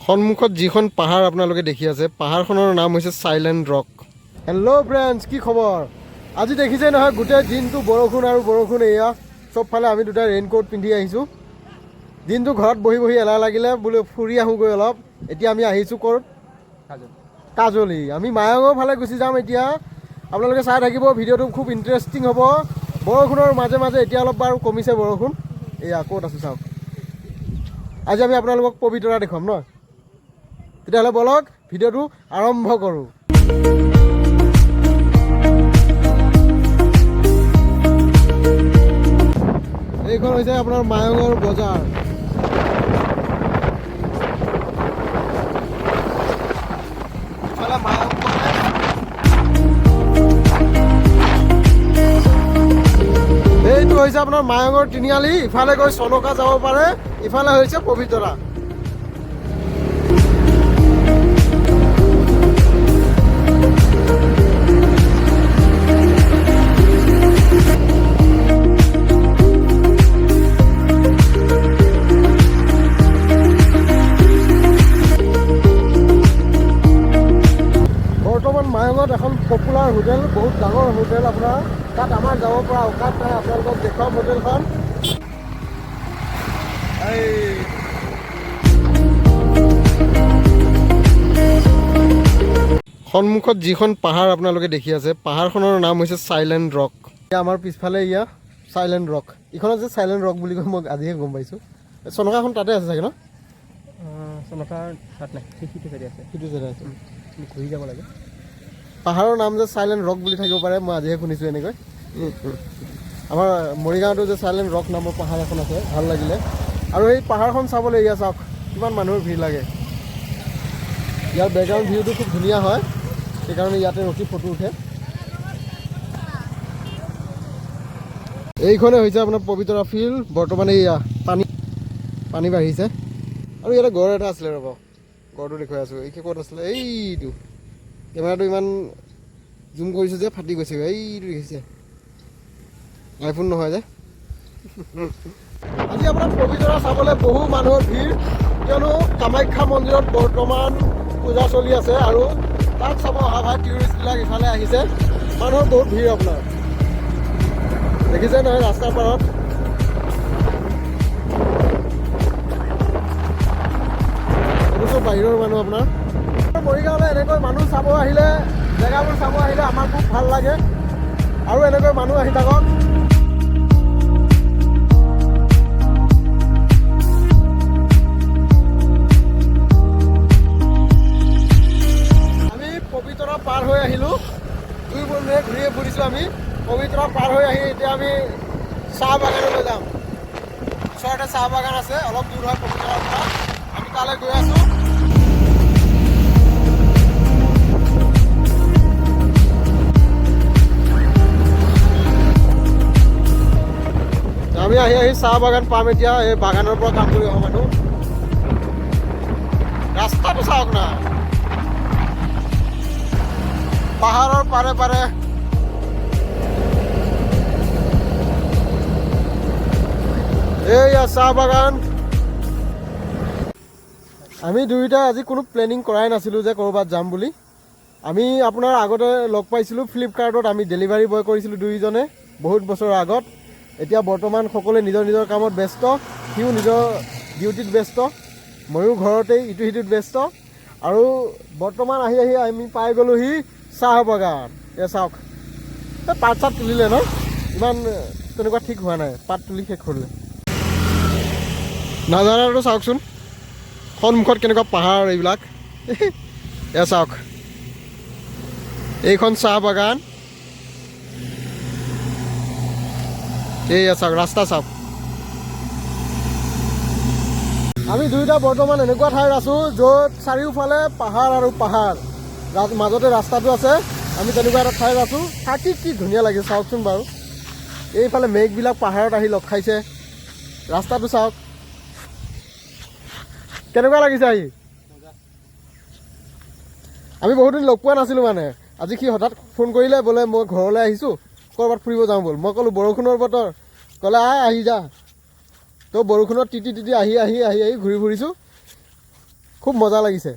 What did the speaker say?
সন্মুখত যিখন পাহাৰ আপোনালোকে দেখি আছে, পাহাৰখনৰ নাম হৈছে চাইলেণ্ট ৰক। হেল্ল' ফ্ৰেণ্ডছ, কি খবৰ? আজি দেখিছে নহয়, গোটেই দিনটো বৰষুণ আৰু বৰষুণ। এয়া চবফালে আমি দুটাই ৰেইনকোট পিন্ধি আহিছোঁ। দিনটো ঘৰত বহি বহি এলাহ লাগিলে, বোলো ফুৰি আহোঁগৈ অলপ। এতিয়া আমি আহিছোঁ ক'ত? কাজলী। আমি মায়ঙৰ ফালে গুচি যাম এতিয়া। আপোনালোকে চাই থাকিব ভিডিঅ'টো, খুব ইণ্টাৰেষ্টিং হ'ব। বৰষুণৰ মাজে মাজে এতিয়া অলপ বাৰু কমিছে বৰষুণ। এয়া ক'ত আছোঁ চাওক। আজি আমি আপোনালোকক পবিতৰা দেখুৱাম ন? তেতিয়াহ'লে ব'লক, ভিডিঅ'টো আৰম্ভ কৰোঁ। এইখন হৈছে আপোনাৰ মায়ঙৰ বজাৰ। ইফালে মায়ং কলেজ। এইটো হৈছে আপোনাৰ মায়ঙৰ তিনিআলি। ইফালে গৈ চনকা যাব পাৰে, ইফালে হৈছে পবিতৰা। বৰ্তমান মায়ঙত এখন পপুলাৰ হোটেল, বহুত ডাঙৰ হোটেল আপোনাৰ। তাত আমাৰ যাব পৰা অকাত নাই। আপোনালোকক দেখুৱাম হোটেলখন। এই সন্মুখত যিখন পাহাৰ আপোনালোকে দেখি আছে, পাহাৰখনৰ নাম হৈছে চাইলেণ্ট ৰক। এতিয়া আমাৰ পিছফালে ইয়া চাইলেণ্ট ৰক। ইখনত যে চাইলেণ্ট ৰক বুলি কয়, মই আজিহে গম পাইছোঁ। চনকাখন তাতে আছে চাগে ন? চনকাৰ তাত নাই, সেই সিটো চাইডে আছে। সেইটো চাইডে আছে। ঘূৰি যাব লাগে। পাহাৰৰ নাম যে চাইলেণ্ট ৰক বুলি থাকিব পাৰে, মই আজিহে শুনিছোঁ এনেকৈ। আমাৰ মৰিগাঁৱতো যে চাইলেণ্ট ৰক নামৰ পাহাৰ এখন আছে, ভাল লাগিলে। আৰু সেই পাহাৰখন চাবলৈ এয়া চাওক কিমান মানুহৰ ভিৰ লাগে। ইয়াৰ বেকগ্ৰাউণ্ড ভিউটো খুব ধুনীয়া হয়, সেইকাৰণে ইয়াতে ৰখি ফটো উঠে। এইখনে হৈছে আপোনাৰ পবিতৰা ফিল্ড। বৰ্তমান এইয়া পানী পানী বাঢ়িছে। আৰু ইয়াতে গড় এটা আছিলে, ৰ'ব, গড়টো দেখুৱাই আছোঁ। এই ক'ত আছিলে? এইটো কেমেৰাটো ইমান জুম কৰিছোঁ যে ফাটি গৈছে। এইটো দেখিছে, আইফোন নহয় যে। আজি আপোনাৰ পবিতৰা চাবলৈ বহু মানুহৰ ভিৰ, কিয়নো কামাখ্যা মন্দিৰত বৰ্তমান পূজা চলি আছে আৰু তাত চাব অহা ভাই টুৰিষ্টবিলাক ইফালে আহিছে। মানুহৰ বহুত ভিৰ আপোনাৰ। দেখিছে নহয় ৰাস্তাৰ পাৰত। এইবোৰ চব বাহিৰৰ মানুহ আপোনাৰ। মৰিগাঁৱলৈ এনেকৈ মানুহ চাব আহিলে, জেগাবোৰ চাব আহিলে আমাৰ খুব ভাল লাগে। আৰু এনেকৈ মানুহ আহি থাকক। আমি পবিতৰা পাৰ হৈ আহিলোঁ। দুই বন্ধুৱে ঘূৰিয়ে ফুৰিছোঁ। আমি পবিতৰা পাৰ হৈ আহি এতিয়া আমি চাহ বাগানলৈ যাম। ওচৰতে চাহ বাগান আছে, অলপ দূৰ হয় পবিতৰাৰ পৰা। আমি তালৈ গৈ আছোঁ। আমি আহি আহি চাহ বাগান পাম এতিয়া। এই বাগানৰ পৰা কাম কৰি অহা মানুহ। ৰাস্তাটো চাওক না, পাহাৰৰ পাৰে পাৰে। এইয়া চাহ বাগান। আমি দুয়োটা আজি কোনো প্লেনিং কৰাই নাছিলোঁ যে ক'ৰবাত যাম বুলি। আমি আপোনাৰ আগতে লগ পাইছিলোঁ ফ্লিপকাৰ্টত। আমি ডেলিভাৰী বয় কৰিছিলোঁ দুয়োজনে বহুত বছৰৰ আগত। এতিয়া বৰ্তমান সকলোৱে নিজৰ নিজৰ কামত ব্যস্ত। সিও নিজৰ ডিউটিত ব্যস্ত, ময়ো ঘৰতেই ইটো সিটোত ব্যস্ত। আৰু বৰ্তমান আহি আহি আমি পাই গ'লোহি চাহ বাগান। এয়া চাওক, এই পাত চাত তুলিলে ন, ইমান তেনেকুৱা ঠিক হোৱা নাই, পাত তুলি শেষ কৰিলে। নাজাৰাটো চাওকচোন, সন্মুখত কেনেকুৱা পাহাৰ এইবিলাক। এয়া চাওক, এইখন চাহ বাগান। এইয়া চাওক, ৰাস্তা চাওক। আমি দুয়োটা বৰ্তমান এনেকুৱা ঠাইত আছোঁ য'ত চাৰিওফালে পাহাৰ আৰু পাহাৰ, মাজতে ৰাস্তাটো আছে। আমি তেনেকুৱা এটা ঠাইত আছোঁ। থাকি কি ধুনীয়া লাগিছে চাওকচোন বাৰু। এইফালে মেঘবিলাক পাহাৰত আহি লগ খাইছে। ৰাস্তাটো চাওক, কেনেকুৱা লাগিছে আহি। আমি বহুত দিন লগ পোৱা নাছিলোঁ মানে। আজি সি হঠাৎ ফোন কৰিলে, বোলে মই ঘৰলৈ আহিছোঁ, ক'ৰবাত ফুৰিব যাওঁ ব'ল। মই ক'লোঁ বৰষুণৰ বতৰ। ক'লে আহ, আহি যা। তো বৰষুণত তিতি তিতি আহি আহি আহি আহি ঘূৰি ফুৰিছোঁ। খুব মজা লাগিছে।